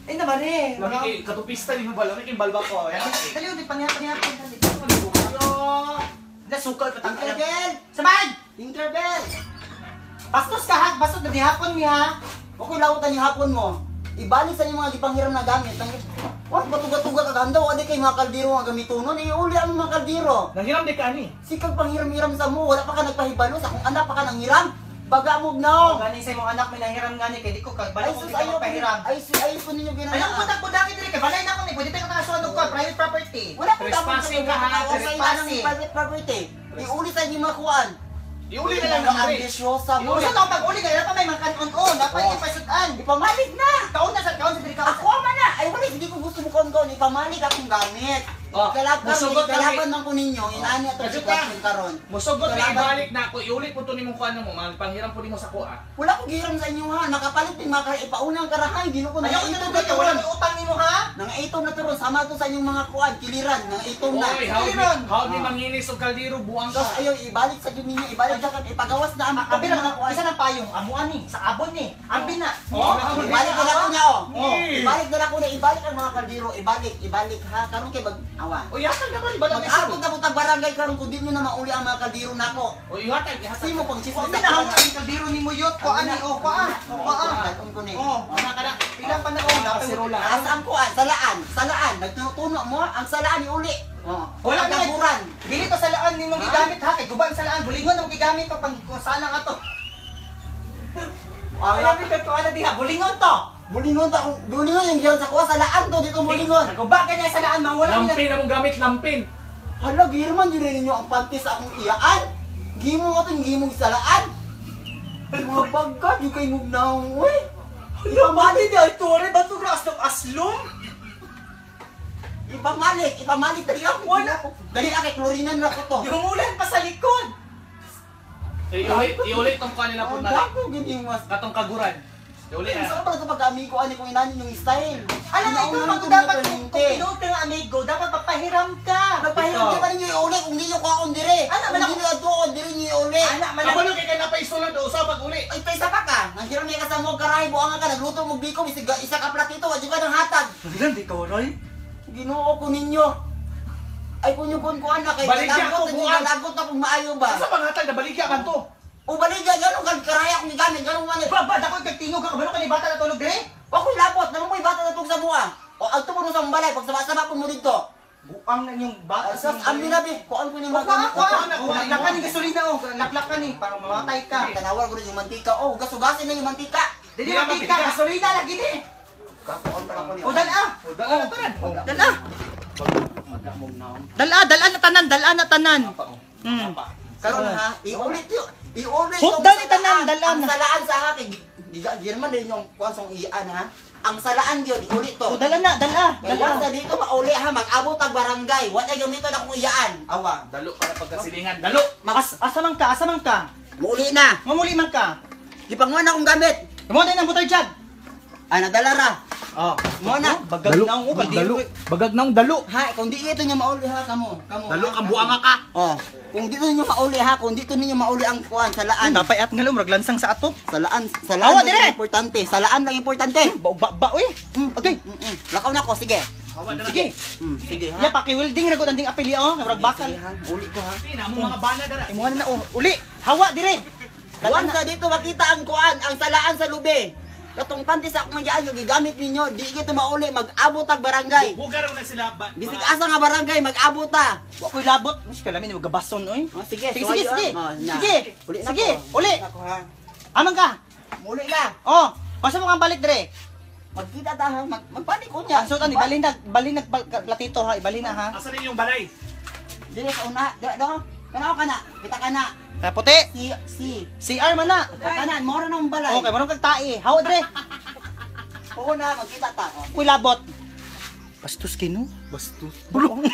Ay naman eh. Lami kay katupista ni mo ba? Lami kay balba ko. Yan. Dali, di pangyapon dali. Yo! Nasukal pa tang Tinkerbell! Samad! Tinkerbell! Bastos ka ha, bastos na dihapon mi ha. Okay, lawatan yung hapon mo. Ibalik sa inyong mga gipanghiram na gamit. Ang Wah, batuga-tuga ka ganda. Wala kay mga kaldero nga gamitonon. Eh, uli ang mga kaldero. Nanghiram di ka ani. Sikag panghiram-hiram sa mo. Wala pa ka nagpahibalo. Sa kung anak pa ka nanghiram. Baga mo na. Gani sa imong anak may nahiram gani kay di ko kag Ay, balo ko sus, di ka ayaw ko. magpahiram. Ay, sus, ayaw ko ninyo Ayaw ko ginanaan. tagpudaki diri kay balay na ko ni pwede tayo kasuhan og kuwan, private property. Wala ko dapat Trespassing ka, ha? Trespassing. Private property. Iuli sa inyong mga kuwan. Iuli na lang na pre. Ambisyosa mo. Usa na pag uli kay pa may mga kanon-on, napay Oh. ipasudan. Ipamalik na. Kaon na sa kaon sa diri kaon. Ako man na! Ay, wala, hindi ko gusto mo kaon Ipamalik akong gamit. Oh, Kalaban, musugot kami. kalaban man ko ninyo. Inaani atong Kajuta. sitwasyon karon. Musugot na Kalaban. ibalik na ako. Iuli po to nimong kuan mo. Mga panghiram po nimo sa kuha. Wala ko gihiram sa inyo ha. Nakapalit din mga ipaunang karahay. Gino ko Ayaw ko nangaitong na na diri wala turon. may utang nimo ha. Nangaitong na turon. Sama to sa inyong mga kuan. Kiliran. Nangaitong na. Oy, how ni Kiliran. how ni manginis og kaldero buang Tapos ka. ayaw, ibalik sa ninyo. Ibalik sa ipagawas na ang Abi mga lang kuan. isa ng payong amuan ni sa abon ni. Ambi na. Oh, Ibalik na lang ko niya oh. Oh. Ibalik na lang ko na. Ibalik ang mga kaldero. Ibalik, ibalik ha. Karon kay mag awa. O ihatag naman ibalik na Mag-abot na po tag barangay karon kung di nyo na mauli ang mga kaldero nako. O ihatag, ihatag. Simo pang chismis. Wa na ang kaldero nimo yot ko ani o ko ah. Ko ah. Dalon ko ni. Oh, ana kana. Pila pa na oh, napay Kasirola. Asa ang kuan? Salaan, salaan. Nagtutuno mo ang salaan iuli. Oh. Wala Wala na. kaguran. Dili to sa laan nimong gigamit ha kay guban sa laan bulingon ang gigamit to pang salang ato. Ay, Wala mi kay ana diha bulingon to. bulingon ta kung bulingon yung giyan sa kuha salaan to dito bulingon. Guba kanya sa laan mawala mi na. Lampin among gamit lampin. Hala, gihirman yun ninyo ang panty sa akong iyaan. Gimo ko itong gimong salaan. Mga pagka, di kayo mugnaong, uy. Hala di ay tore ba to grass ng aslom? Ipamalik, ipamalik. Dali ako. Wala. Dali ako, klorinan na ko to. Yung pa sa likod. Iuli, iuli tong kuan nila po Ang na. dako, ganiwas. Katong kaguran. Iuli Ay, na. saan ba ito pag-amigo ani kung inanin yung style? Alam mo, ikaw pag dapat kung tinuod ka nga amigo, dapat papahiram ka. Nagpahiram Ito. di ba ninyo iuli kung di nyo kaon dire? Ana, Kung man di nyo atuon, dire nyo iuli. Ana man Kabalo kay kay napaisulod o usa pag uli. Ay, pesa pa ka. Nanghiram niya ka sa mga karahay, buang ka, nagluto mo biko, isa ka platito, wadyo ka ng hatag. Bilang di ka waray. Ginoo ko ninyo. Ay, kunyo kun ko anak, kay Baligya lagot ko, na buang. lagot na kung maayo ba. Sa panghatag na baligya man to. O baligya, ganun kag karahay akong gigamit, ganun man. Ba ba dako kag tingog ka kabalo ka ni bata natulog dire. Ako'y labot, naman mo'y bata na sa buwa. O, agto mo sa balay, pag sama-sama po mo dito. Buang na inyong bata. Sa ambi na bi, kuan ko ni Kuha mga gamit. kuha. Kuha na, kuha na. Laklakan ni gasolina oh, laklakan ni para mamatay ka. Tanawar ko rin yung mantika. Oh, gasugasin na yung mantika. Dili mantika, gasolina lagi ni. Kakuan pa ko niyo. O dala. O dala na tanan. Dala. Dala, dala na tanan, dala na tanan. Karon ha, iulit yun. Iulit Hop, yung dali, salaan. tanan, dala Ang na. salaan sa akin. Girman din yung kuan sa iyan ha. Ang salaan yun, iulit to. O dala na, dala, Kaya dala. sa dito mauli ha, mag-abot ang barangay. Wala gamiton akong iyaan. Awa. Dalo para pagkasilingan. Dalo. As, asa man ka, asa man ka? Mauli na. Mamuli man ka. Gipanguan akong gamit. Mo na nang butar jag. Ah, nadala ra. Oh, Mo na. Bagag na ang ukal Dalo. Bagag naong dalo. Ha, kung di ito niya mauli ha, kamo. Kamo. Dalo ha, kang buanga ka. Oh, kung dito ninyo mauli ha, kung dito ninyo mauli ang kuan, salaan. Napay at ngalom rag lansang sa atop. Salaan, salaan Awa, lang dire! importante. Salaan lang importante. Ba ba, ba uy. Okay. Lakaw na ko, sige. Sige. Sige ha. Ya paki-welding ra gud anding apili oh, murag bakal. Sige, ha. Uli ko ha. Tina mo mga bana dara. Imuha na na oh. Uli, hawa dire. Buwan sa dito makita ang kuan, ang salaan sa lubi. Katong panty sa akong magyaan yung gigamit ninyo, di ito mauli, mag-abot ang barangay. Bugar na sila ba. Bisig asa nga barangay, mag-abot ta. Wa koy labot. Mas kalamin mo gabason oy. Oh, sige, Sige, suwayo, sige, sige. ah. Oh, na. Sige. Uli na Sige, ko. uli. Na ko, ha. Amang ka. Muli na. Oh, basta mo kang balik dire. Magkita ta ha, magbalik ko niya. Ang sutan ibalin na, balin na platito ha, ibalin na ha. Asa rin yung balay? Dili sa una, do, do. Kana ka na, kita ka na. Kaya puti. Si, si. CR man na. Kana, mora na ang balay. Okay, marong kag tae. Hawa dire. Oo na, magkita ta. Oh. Kuy labot. Bastos kino. Bastos. Bulong.